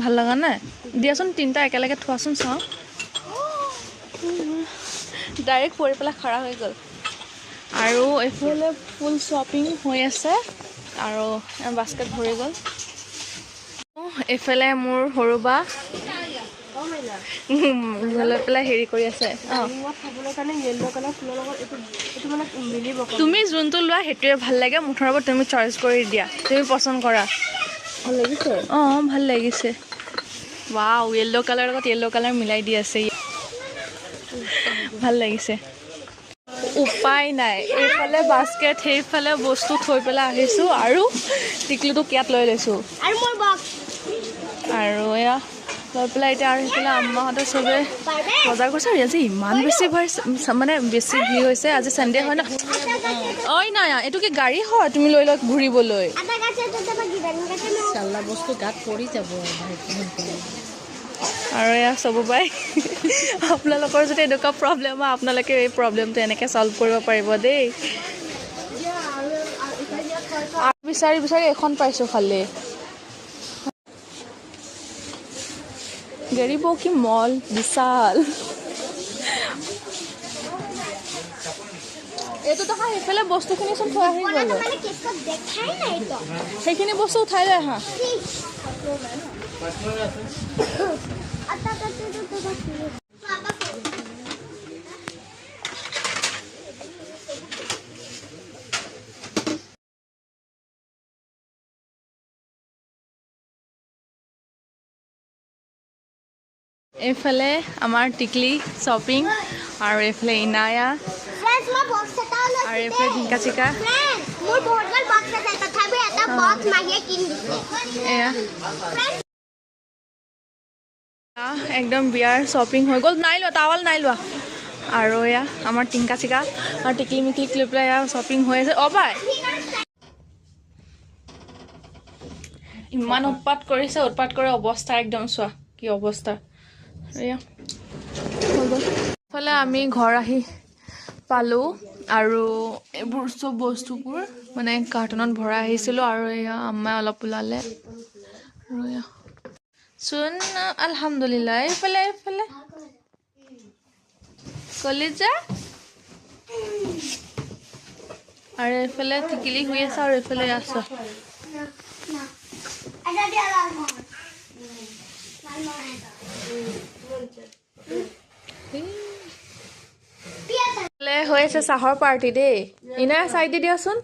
ভাল লগা নাই দিয়াচোন, তিনিটা একেলগে থোৱাচোন চাওঁ। ডাইৰেক্ট পৰি পেলাই খাৰা হৈ গ'ল। আৰু এইফালে ফুল শ্বপিং হৈ আছে আৰু বাস্কেট ভৰি গ'ল। এইফালে মোৰ সৰু বা লৈ পেলাই হেৰি কৰি আছে। তুমি যোনটো লোৱা সেইটোৱে ভাল লাগে, মুঠৰ ওপৰত তুমি চইচ কৰি দিয়া, তুমি পচন্দ কৰা। অঁ ভাল লাগিছে। ৱাও, য়েল্ল' কালাৰ লগত য়েল্ল' কালাৰ মিলাই দি আছে, ভাল লাগিছে। উপায় নাই, এইফালে বাস্কেট সেইফালে বস্তু থৈ পেলাই আহিছোঁ আৰু টিকলুটোক ইয়াত লৈ লৈছোঁ। আৰু এয়া লৈ পেলাই এতিয়া আৰু সেইফালে আম্মাহঁতে চবে বজাৰ কৰিছে। আৰু আজি ইমান বেছি মানে বেছি ভিৰ হৈছে, আজি ছানডে হয় ন। ঐ নাই, এইটো কি গাড়ী হয় তুমি লৈ লৈ ঘূৰিবলৈ? আৰু এয়া চব পাই আপোনালোকৰ যদি এনেকুৱা প্ৰব্লেম হয়, আপোনালোকে এই প্ৰব্লেমটো এনেকৈ ছল্ভ কৰিব পাৰিব দেই। বিচাৰি বিচাৰি এখন পাইছোঁ খালি। গৰীবো কি মল বিশাল। এইটো দেখা সেইফালে বস্তুখিনি চোন থৈ আহি গ'ল, সেইখিনি বস্তু উঠাই লৈ আহা। এইফালে আমাৰ টিকলি শ্বপিং, আৰু এইফালে ইনায়া, আৰু এইফালে ঢিংকা চিকা। এয়া একদম বিয়াৰ শ্বপিং হৈ গ'ল। নাই লোৱা টাৱাল, নাই লোৱা। আৰু এয়া আমাৰ টিংকা চিকা আৰু টিকলি মিকলিক লৈ পেলাই এয়া শ্বপিং হৈ আছে। অ বাই, ইমান উৎপাত কৰিছে, উৎপাত কৰে অৱস্থা একদম চোৱা কি অৱস্থা। এয়া হৈ গ'ল। ইফালে আমি ঘৰ আহি পালোঁ আৰু এইবোৰ চব বস্তুবোৰ মানে কাৰ্টুনত ভৰাই আহিছিলোঁ। আৰু এয়া আম্মাই অলপ ওলালে। আৰু এয়া চোন আলহামদুলিল্লাহ। এইফালে এইফালে কলিজা, আৰু এইফালে টিকিলি শুই আছে। আৰু এইফালে আছ হৈ আছে চাহৰ পাৰ্টি দেই। ইনা চাই দি দিয়াচোন,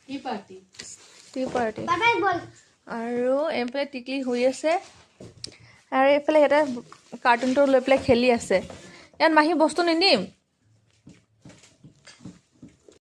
টি পাৰ্টি। আৰু এইফালে টিকলি শুই আছে, আৰু এইফালে সিহঁতে কাৰ্টুনটো লৈ পেলাই খেলি আছে। ইয়াত মাহী বস্তু নিদিম।